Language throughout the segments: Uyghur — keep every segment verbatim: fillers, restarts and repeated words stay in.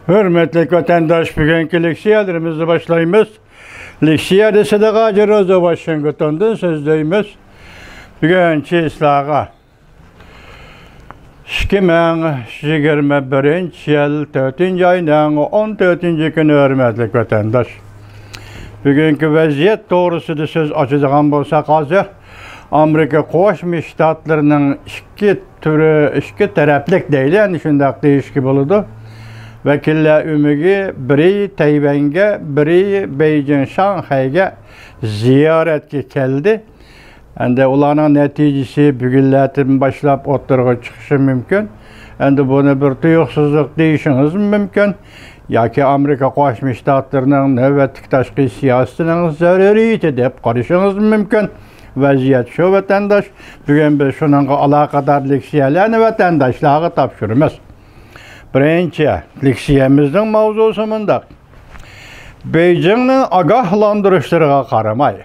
ھۆرمەتلىك ۋەتەنداش، بۈگۈنكى لېكسىيەلىرىمىزنى باشلايمىز. لېكسىيەدە سىدىق ھاجى روزا ۋاشىنگتوندىن سۆزلەيمىز. بۈگۈن چىسلاغا ئىككى مىڭ يىگىرمە بىرىنچى يىل تۆتىنچى ئاينىڭ ئون تۆتىنچى كۈنى، ھۆرمەتلىك ۋەتەنداش. بۈگۈنكى ۋەزىيەت توغرىسىدا سۆز ئاچىدىغان بولساق، ھازىر ئامېرىكا قوشما شتاتلىرىنىڭ ئىككى تۈرى، ئىككى تەرەپلىك دەيلى، ئەنە شۇنداق دېيىشكە بولىدۇ. ۋەكىللەر ئۆمىكى بىرى تەيۋەنگە، بىرى بېيجىڭ، شاڭخەيگە زىيارەتكە كەلدى. ئەمدى ئۇلارنىڭ نەتىجىسى بۈگۈنلەردىن باشلاپ ئوتتۇرىغا چىقىشى مۇمكىن. ئەمدى بۇنى بىر تۇيۇقسىزلىق دېيىشىڭىزمۇ مۇمكىن. ياكى ئامېرىكا قوشما شتاتلىرىنىڭ نۆۋەتتىكى تاشقى سىياسىتىنىڭ زۆرۈرىيىتى دەپ قارىشىڭىزمۇ مۇمكىن. ۋەزىيەت شۇ، ۋەتەنداش. بۈگۈن بىز شۇنىڭغا ئالاقىدار لېكسىيەلەرنى ۋەتەنداشلارغا تاپشۇرىمىز. بىرىنچى، لېكسىيەمىزنىڭ ماۋزۇسى مۇنداق. بېيجىڭنىڭ ئاگاھلاندۇرۇشلىرىغا قارىماي،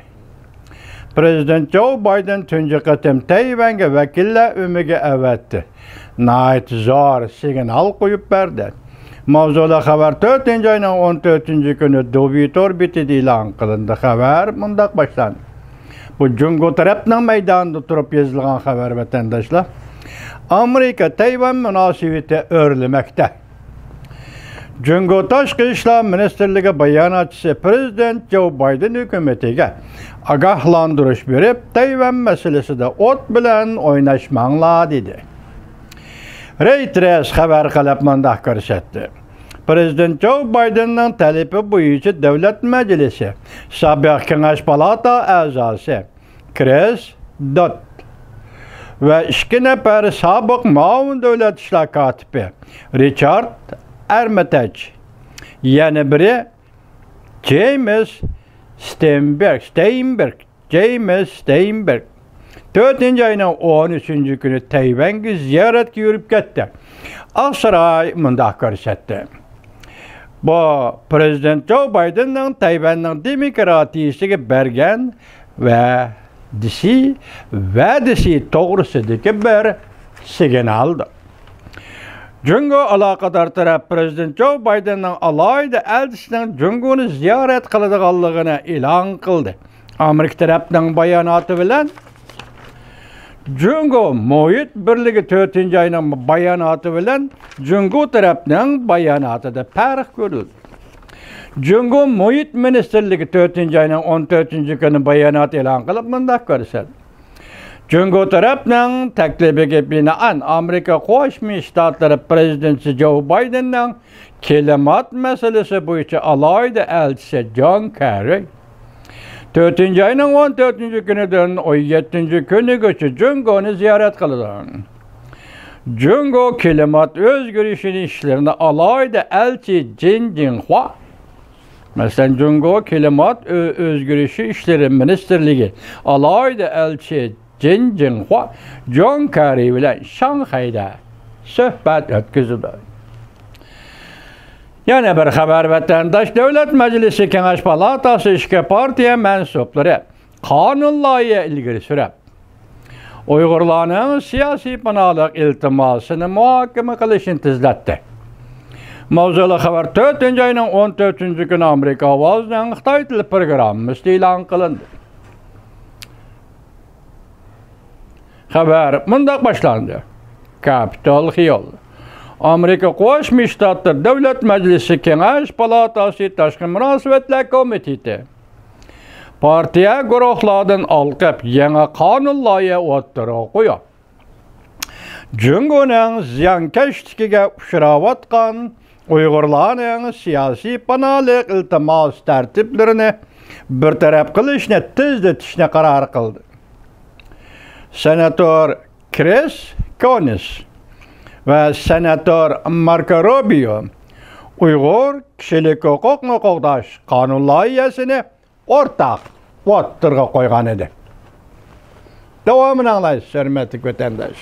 پىرېزىدېنت جو بايدېن تۇنجى قېتىم تەيۋەنگە ۋەكىللەر ئۆمىكى ئەۋەتتى. ناھايىتى زور سىگنال قويۇپ بەردى. ماۋزۇلۇق خەۋەر تۆتىنچى ئاينىڭ ئون تۆتىنچى كۈنى دۇبى تور بېتىدە ئېلان قىلىندى. خەۋەر مۇنداق باشلاندى. بۇ جۇڭگو تەرەپنىڭ مەيدانىدا تۇرۇپ يېزىلغان خەۋەر، ۋەتەنداشلار. ئامېرىكا تەيۋەن مۇناسىۋىتى ئۆرلىمەكتە. جۇڭگو تاشقى ئىشلار مىنىستىرلىكى باياناتچىسى پىرېزىدېنت جو بايدېن ھۆكۈمىتىگە ئاگاھلاندۇرۇش بېرىپ، تەيۋەن مەسىلىسىدە ئوت بىلەن ئويناشماڭلار، دېدى. رېيتېرس خەۋەر قىلىپ مۇنداق كۆرسەتتى. پىرېزىدېنت جو بايدېننىڭ تەلىپى بويىچە دۆلەت مەجلىسى سابىق كېڭەش پالاتا ئەزاسى كرىس دوت ۋە ئىككى نەپەر سابىق مۇئاۋىن دۆلەت ئىشلار كاتىپى رىچارد ئەرمىتەج، يەنە بىرى جېيمىس ستېينبېرگ، ستېينبېرگ، جېيمىس ستېينبېرگ تۆتىنچى ئاينىڭ ئون ئۈچىنچى كۈنى تەيۋەنگە زىيارەتكە يۈرۈپ كەتتى. ئاقساراي مۇنداق كۆرسەتتى. بۇ پىرېزىدېنت جو بايدېننىڭ تەيۋەننىڭ دېموكراتىيىسىگە بەرگەن ۋەدىسى، ۋەدىسى توغرىسىدىكى بىر سىگنالدۇر. جۇڭگو ئالاقىدار تەرەپ پىرېزىدېنت جو بايدېننىڭ ئالاھىدە ئەلچىسىنىڭ جۇڭگونى زىيارەت قىلىدىغانلىقىنى ئېلان قىلدى. ئامېرىكا تەرەپنىڭ باياناتى بىلەن جۇڭگو مۇھىت بىرلىكى تۆتىنچى ئاينىڭ باياناتى بىلەن جۇڭگو تەرەپنىڭ باياناتىدا پەرق كۆرۈلدى. جۇڭگو مۇھىت مىنىستىرلىكى تۆتىنچى ئاينىڭ ئون تۆتىنچى كۈنى بايانات ئېلان قىلىپ مۇنداق كۆرسەتتى. جۇڭگو تەرەپنىڭ تەكلىپىگە بىنائەن، ئامېرىكا قوشما شتاتلىرى پىرېزىدېنتى جو بايدېننىڭ كىلىمات مەسىلىسى بويىچە ئالاھىدە ئەلچىسى جون كېررى تۆتىنچى ئاينىڭ ئون تۆتىنچى كۈنىدىن ئون يەتتىنچى كۈنىگىچە جۇڭگونى زىيارەت قىلىدۇ. جۇڭگو كىلىمات ئۆزگىرىشى ئىشلىرىنى ئالاھىدە ئەلچى جىن جىڭخۇا، مەسىلەن، جۇڭگو كىلىمات ئۆ-، ئۆزگىرىشى ئىشلىرى مىنىستىرلىكى ئالاھىدە ئەلچى جىن جىڭخۇا جون كېررى بىلەن شاڭخەيدە سۆھبەت ئۆتكۈزىدۇ. يەنە بىر خەۋەر، ۋەتەنداش. دۆلەت مەجلىسى كېڭەش پالاتاسى ئىچكى پارتىيە مەنسۇپلىرى قانۇن لايىھە ئىلگىرى سۈرۈپ، ئۇيغۇرلارنىڭ سىياسىي پاناھلىق ئىلتىماسىنى مۇھاكىمە قىلىشنى تېزلەتتى. ماۋزۇلۇق خەۋەر تۆتىنچى ئاينىڭ ئون تۆتىنچى كۈنى ئامېرىكا ئاۋازىنىڭ خىتاي تىلى پروگراممىسىدا ئېلان قىلىندى. خەۋەر مۇنداق باشلاندى. كاپىتول خىيول. ئامېرىكا قوشما شتاتلىرى دۆلەت مەجلىسى كېڭەش پالاتاسى تاشقى مۇناسىۋەتلەر كومىتېتى پارتىيە گۇرۇھلاردىن ھالقىپ يېڭى قانۇن لايىھە ئوتتۇرىغا قويۇپ، جۇڭگونىڭ زىيانكەشلىكىگە ئۇچراۋاتقان ئۇيغۇرلارنىڭ سىياسىي پاناھلىق ئىلتىماس تەرتىپلىرىنى بىر تەرەپ قىلىشنى تېزلىتىشنى قارار قىلدى. سېناتور كرىس كونس ۋە سېناتور ماركو روبىيو ئۇيغۇر كىشىلىك ھوقۇقنى قوغداش قانۇن لايىھەسىنى ئورتاق ئوتتۇرىغا قويغان ئىدى. داۋامىنى ئاڭلايسىز، ھۆرمەتلىك ۋەتەنداش.